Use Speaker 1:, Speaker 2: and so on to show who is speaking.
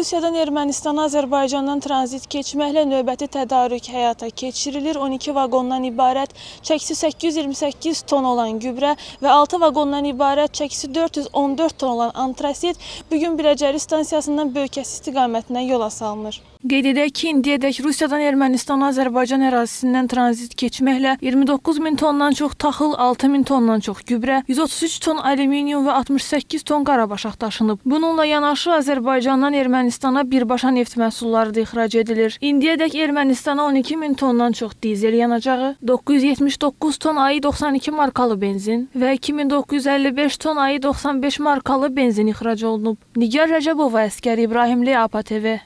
Speaker 1: Rusiyadan Ermənistana Azərbaycandan tranzit keçməklə növbəti tədarük həyata keçirilir. 12 vaqondan ibarət çəkisi 828 ton olan gübrə və 6 vaqondan ibarət çəkisi 414 ton olan antrasit bu gün Biləcəri stansiyasından Böyükəsi istiqamətinə yola salınır. Qeyd edək ki, indiyədək Rusiyadan Ermənistana Azərbaycan ərazisindən tranzit keçməklə 29 min tondan çox taxıl, 6 min tondan çox gübrə, 133 ton alüminium və 68 ton qarabaşaq daşınıb. Bununla yanaşı Azərbaycandan Ermənistana birbaşa neft məhsulları da ixrac edilir. İndiyədək Ermənistana 12 min tondan çox dizel yanacağı, 979 ton Aİ 92 markalı benzin və 2955 ton Aİ 95 markalı benzin ixrac olunub. Nigar Rəcəbova, Əsgər İbrahimli, APA TV.